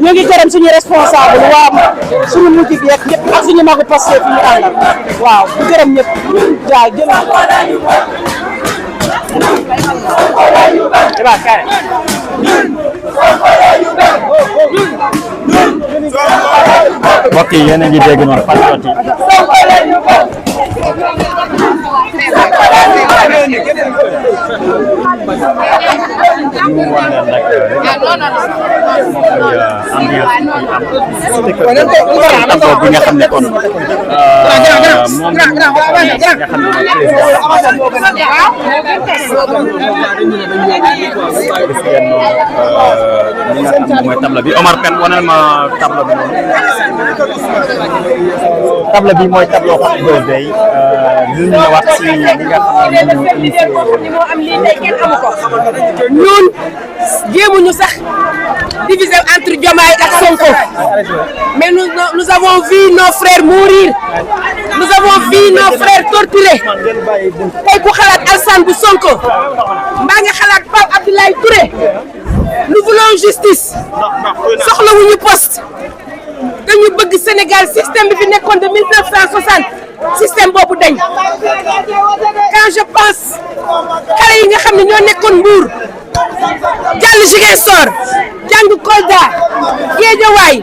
ñu ngi gërëm suñu responsable waa suñu mujj bi ak ñëpp ak suñu magu Pastef fi ñu àndal waaw di gërëm ñëpp jaay jël mbokk yi yéen a ngi dégg noonu patriote bi nga xam ne kon moom mooy table bi Omar Pène waneel ma table bi noonu table bi mooy table Happy Birthday ñu ñëwaat si li nga xam ne moo am lii tey kenn amu ko ñun jéemuñu sax diviser entre Diomaye ak Sonko mais nous avons vu nos frères mourir nous avons vu nos frères torturés tey ku xalaat Alassane bu Sonko mbaa nga xalaat Pape Abdoulaye Touré nous voulons justice soxlawuñu poste dañu bëgg Sénégal système bi fi nekkoon de 1960 système boobu dañ quand je pense xale yi nga xam ne ñoo nekkoon Mbour jàll Ziguinchor jàng Kolda Guédiawaye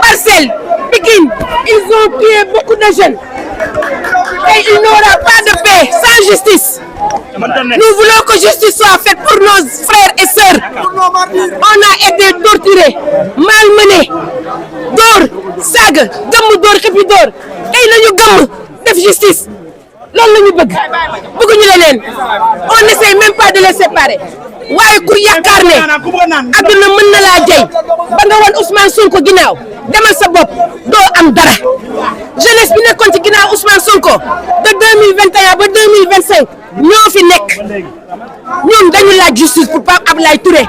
Parcelles Pikine ils ont tué beaucoup de jeunes et il n'y aura pas de paix sans justice. Nous voulons que justice soit faite pour nos frères et sœurs. On a été torturés, malmenés, dóor saaga gëmm dóor xëppi dóor tey la ñu gëmm def justice loolu la ñu bëgguñu leneen on n'essaie même pas de les séparer waaye ku yaakaar ne adduna mën na laa jey ba nga wan Ousmane Sonko ginnaaw demal sa bopp doo am dara jeunesse bi nekkoon ci ginnaaw Ousmane Sonko de 2021 ba 2025 ñoo fi nekk ñun dañu laaj justice pour Pape Abdoulaye Touré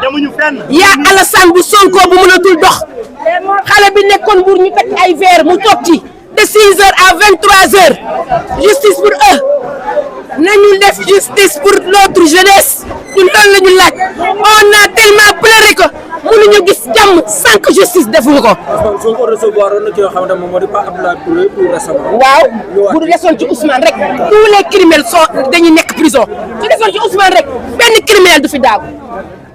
yaa Alassane bu Sonko bu mënatul dox xale bi nekkoon Mbour ñu teg ay verre mu toog ci de 6h à 23h justice pour eux nañu def justice pour notre jeunesse ñun loolu la ñu laaj on a tellement pleuré que mënuñu gis jàmm sans que justice defuñu ko. Sonko recevoir na ki nga xamante moom moo di Pape Abdoulaye Touré pour récemment. waaw bu desoon ci Ousmane rek tous les criminels sont dañuy nekk prison su desoon ci Ousmane rek benn criminel du fi daaw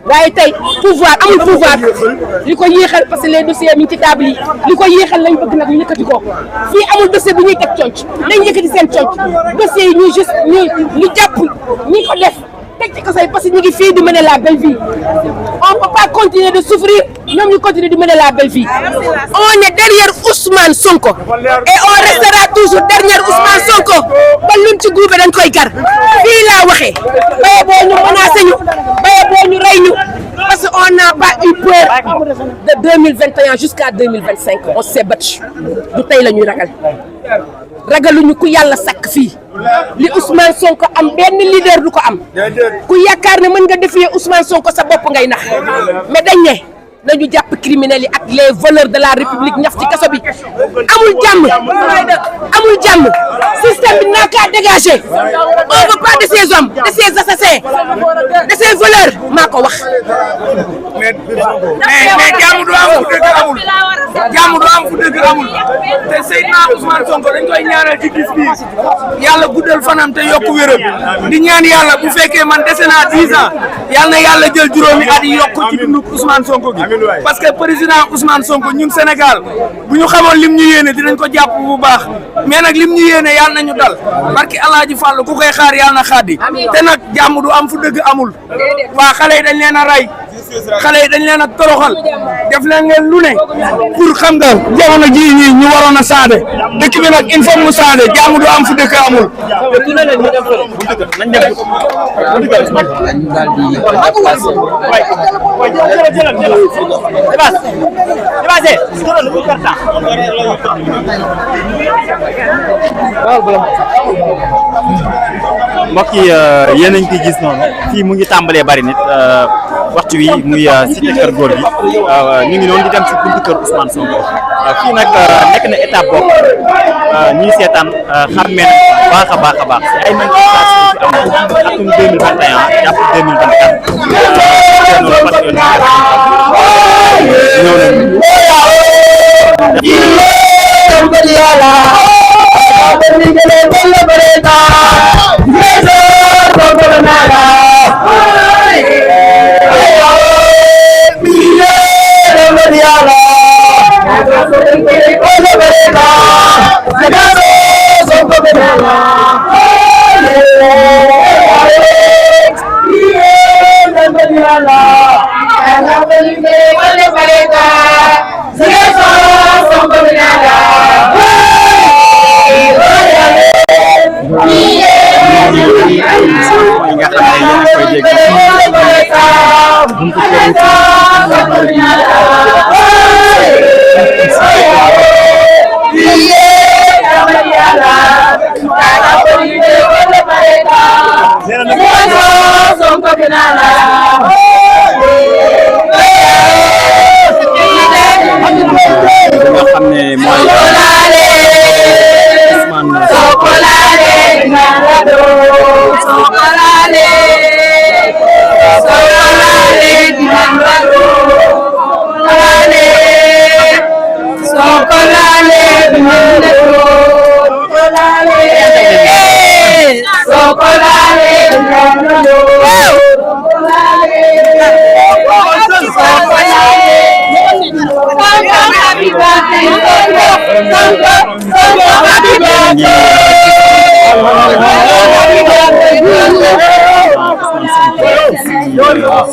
waaye tey pouvoir amul pouvoir li ko yéexal parce que les dossiers mi ngi ci table yi li ko yéexal lañ bëgg nag ñu yëkkati ko fii amul dossier bu ñuy teg conc nañ yëkkati seen conc dossiers yi ñuy juste ñu jàpp ñi ko def teg ci kaso yi parce que ñu ngi fii di mener la belle vie on peut pas continuer de souffrir ñoom ñu continuer de mener la belle vie on est derrière Ousmane Sonko et on restera toujours derrière Ousmane Sonko ba luñ ci guube dañ koy gar fii laa waxee baye boo ñu menacé ñu baye boo ñu rey ñu parce que on n'a pas eu peur de 2021 jusqu'à 2025 on s'est battu du tey la ñuy ragaluñu ku yàlla sakk fii li Ousmane Sonko am benn leader du ko am ku yaakaar ne mën nga défier Ousmane Sonko sa bopp ngay nax mais dañ ne nañu jàpp criminels yi ak les voleurs de la République ñaf ci kaso bi amul jàmm système bi naa kaa dégager on veut pas de ces hommes de ces assassins de ces voleurs maa ko wax. mais jàmm du am fu dëgg amul jàmm du am fu dëgg amul te Seydina Ousmane Sonko dañ koy ñaanal ci bis bi yàlla guddal fanam te yokk wéram di ñaan yàlla bu fekkee man dese naa 10 ans yàlla na yàlla jël juróomi at yi yokk ci dundu Ousmane Sonko gi parce que président Ousmane Sonko ñun Sénégal bu ñu xamoon lim ñu yéene dinañ ko jàpp bu baax mais nag lim ñu yéene yàlla nañu dal barki Alaaji Fall ku koy xaar yàlla na xaadi te nag jàmm du am fu dëgg amul waa xale yi dañ leen a rey xale yi dañ leen a toroxal def leen ngeen lu ne pour xam nga jamono jii ñii ñu waroon a saade dëkk bi nag il faut mu saade jàmm du am fu dëkk amul. mbokk yi yéen a ngi koy gis noonu fii mu ngi tàmbalee bari nit waxtu wi muy cité kër góor gi ñu ngi noonu di dem si buntu kër Ousmane Sonko fii nag nekk na étape boobu ñuy seetaan xàmmee baax a baax a baax si ay manifestation fi am atum 2021 jàpp 2024 ñëw nañu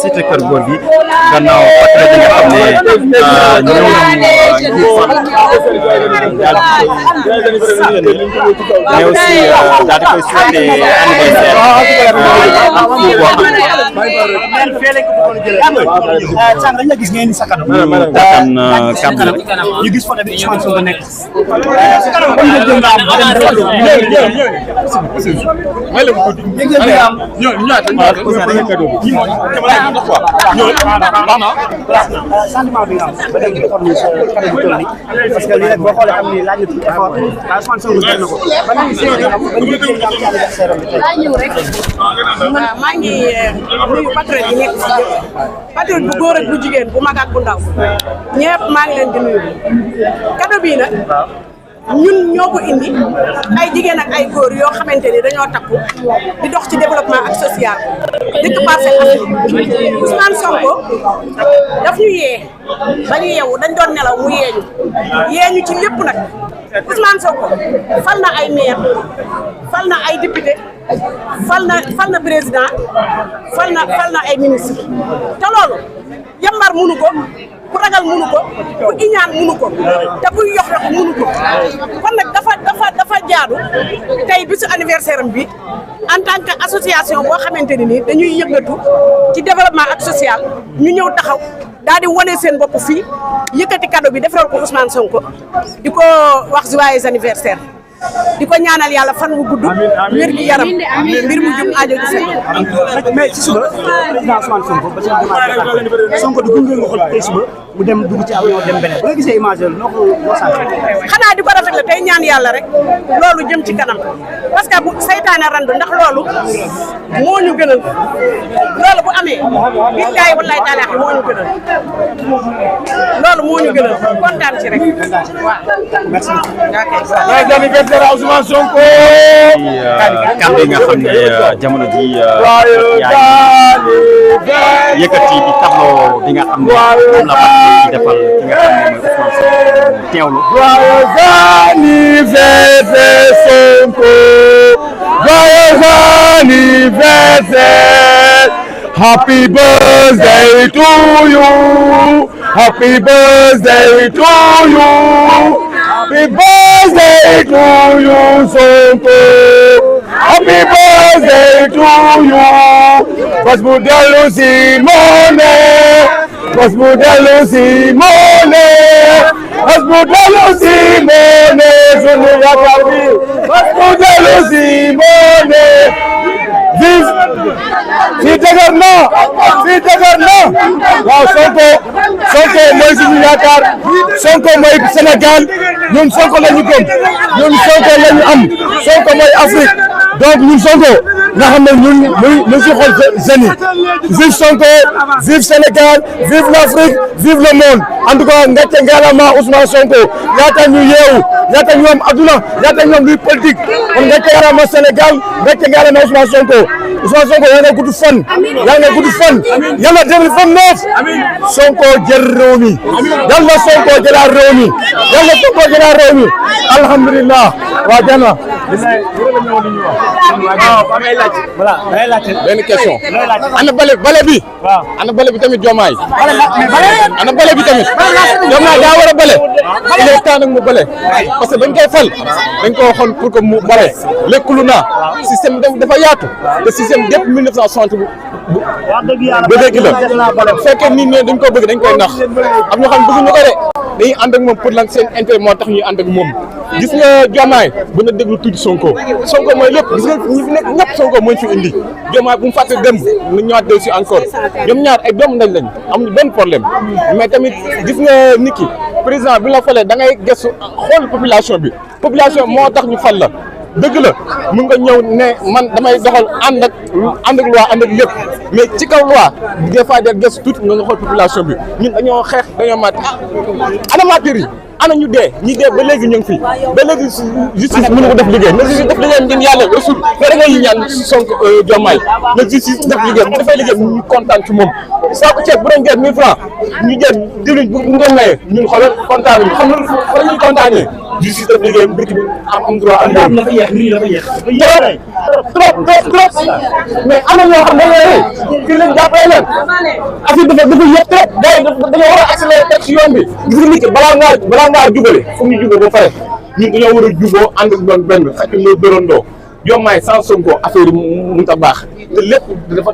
cité Kër Góor gi gannaaw patriote yi nga xam ne ñëw mais aussi daal di koy souhaité anniversaire sànq dañ la gis ngeen ni sa kanam. ñu gis photo bi Ousmane Sonko nekk. sentiment bi nga am ba léegi dafa am kanam bu toll nii parce que lii rek boo xoolee xam ni laaj na tuuti effort Ousmane Sonko def na ko ba léegi seen nga am ba njëkk nga am ci anniversaire am bi tey. maa ngi nuyu patriote yi nekk si yëpp patriote bu góor ak bu jigéen bu mag ak bu ndaw ñëpp maa ngi leen di nuyu cadeau bii nag ñun ñoo ko indi ay jigéen ak ay góor yoo xamante ni dañoo takku di dox ci développement ak social dëkk Parcelles Assainies Ousmane Sonko daf ñu yee ba ñu yeewu dañ doon nelaw mu yeeñu ci lépp nag Ousmane Sonko fal na ay maire fal na ay député fal na président fal na ay ministre te loolu yambar munu ko ku ragal munu ko ku iñaan munu ko te kuy yox munu ko kon nag dafa jaadu tey bisu anniversaire am bi en tant que association boo xamante ni nii dañuy yëngatu ci développement ak social ñu ñëw taxaw daal di wane seen bopp fii yëkkati cadeau bi defaral ko Ousmane Sonko di ko wax joyeux anniversaire di ko ñaanal yàlla fan wu gudd wér gi yaram mbir mu jub aajo gi seen mais ci suba président Ousmane Sonko ba seen Sonko di gunge nga xool tey suba mu dem dugg ci avion dem beneen ba nga gisee image yooyu noo ko sant xanaa di ko rafetlu tey ñaan yàlla rek loolu jëm ci kanam parce que bu saytaane randu ndax loolu moo ñu gënal loolu bu amee billaay wallaay taala moo ñu gënal loolu moo ñu gënal kontaan ci rek waaw merci Ousmane Sonko kàddu yi nga xam ne jamono ji yëkkati di tableau bi nga xam ne moom la parti di defal ki nga xam ne mooy Ousmane Sonko teewlu. Joyeux anniversaire Sonko, joyeux anniversaire, happy birthday to you, happy birthday to you, happy birthday to you Sonko, happy birthday to you. Bas bu dellu si moone, bas bu dellu si moone, bas bu dellu si moone, sunu yaakaar bi bas bu dellu si moone. Fii dëgër na waaw Sonko mooy suñu yaakaar Sonko mooy Sénégal ñun Sonko la ñu gëm ñun Sonko la ñu am Sonko mooy Afrique donc ñun Sonko nga xam ne ñun ñu si xool jeunes yi vive Sonko vive Sénégal vive l'Afrique vive le monde en tout cas ngàcce ngaalama Ousmane Sonko yaata ñu yeewu yaata ñu am aduna yaata ñu am luy politique kon ngàcce ngaalama Sénégal ngàcce ngaalama Ousmane Sonko yaa nga gudd fan yàlla 2029 Sonko jël réew mi yàlla Sonko jëlaat réew mi alhamdulillah waa jana benn question ana bale bi ana bale bi tamit Diomaye ana bale bi tamit Diomaye daa war a bale il est temps nag mu bale parce que dañ koy fal dañ ko waxoon pour que mu bale lekkulu naa système dafa yaatu te système depuis 1960 ba léegi la fekkee nit ñi dañ ko bëgg dañ koy nax am ñoo xam bëgg ñu ko de dañuy ànd ak moom pour lan seen intérêt moo tax ñuy ànd ak moom gis nga Diomaye bu na déglu tuuti Sonko mooy lépp gis nga ñi fi nekk ñëpp Sonko mooy fi indi Diomaye bu mu fàtte dem na ñëwaat del si encore ñoom ñaar ay doomu ndañ lañ amuñu benn problème mais tamit gis nga nit ki président bi la falee da ngay gëstu xool population bi moo tax ñu fal la dëgg la mun nga ñëw ne man damay doxal ànd ak loi ànd ak lépp mais ci kaw loi des fois del gëstu tuuti nga xool population bi ñun dañoo xeex dañoo mat ana matir yi ana ñu dee ñi dee ba léegi ñu ngi fi ba léegi justice mënu ko def liggéey na justice def liggéeyam ngeen yàlla rasul mais da ngay ñaan Sonko Diomaye na justice def liggéeyam bu dafay liggéey ñu kontaan ci moom saako ceeb bu doon jar 1000 francs ñu jël diwlin bu ngeen maye ñun xoolal kontaan nañu xam nga fa ñuy kontaanee justice def liggéeyam dëkk bi am droit am dafa yéex trop mais am na ñoo xam ne fii leen jàppale leen affaire dafa yéex trop gars yi dañoo war a accélérer teg ci yoon bi gis nga nit ki balaa ngaa jubale fu ñu juboo ba pare ñun dañoo war a juboo ànd ak doon benn xaj loo dërëndoo Diomaye sans Sonko affaire yi mënut a baax te lépp dafa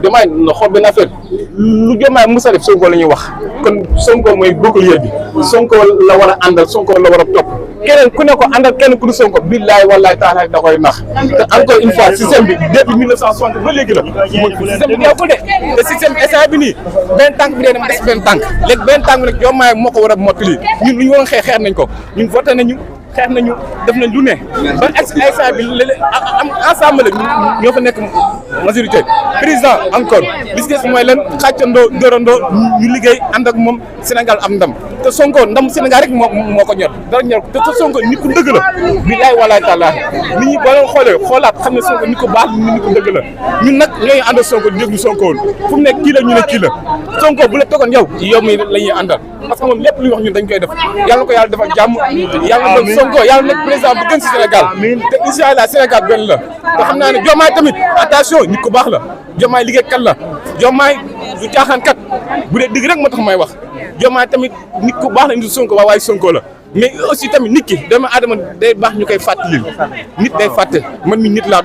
Diomaye na xool benn affaire lu Diomaye musa def Sonko la ñuy wax kon Sonko mooy bouclier bi Sonko la war a àndal Sonko la war a topp keneen ku ne ko àndal kenn ku du Sonko billaay wallaay taala da koy nax te encore une fois système bi depuis 1960 ba léegi la système bi nekkul de te système bi instant bi nii benn tànk bi dee dama des benn tànk léegi benn tànk bi nag Diomaye moo ko war a mottali ñun lu ñu waroon xeex nañ ko ñun voté nañu xeex nañu def nañ lu ne ba instant bi am ensemble ñoo fa nekk majorité président encore li si des mooy leen xàccandoo dóorandoo ñu liggéey ànd ak moom Sénégal am ndam te Sonko ndam Sénégal rek moo ko ñor dara ñor te Sonko nit ku dëgg la billaay walaay taala nit ñi boo leen xoolee xoolaat xam ne Sonko nit ko baax nit ku dëgg la ñun nag ñooy ànd ak Sonko di déglu Sonko woon fu mu nekk kii la ñu ne kii la Sonko bu la toogoon yow mi la ñuy àndal parce que moom lépp lu wax ñun dañ koy def yàlla ko yàlla defal jàmm yàlla doon Sonko yàlla nekk président bu gën si Sénégal te incha allah Sénégal benn la te xam naa ne Diomaye tamit attention nit ku baax la Diomaye liggéeykat la Diomaye du caaxaan kat bu dee digg rek moo tax may wax Diomaye tamit nit ku baax la nit Sonko waaye Sonko la mais aussi tamit nit ki doomu aadama day baax ñu koy fàttali nit day fàtte man mi nit laa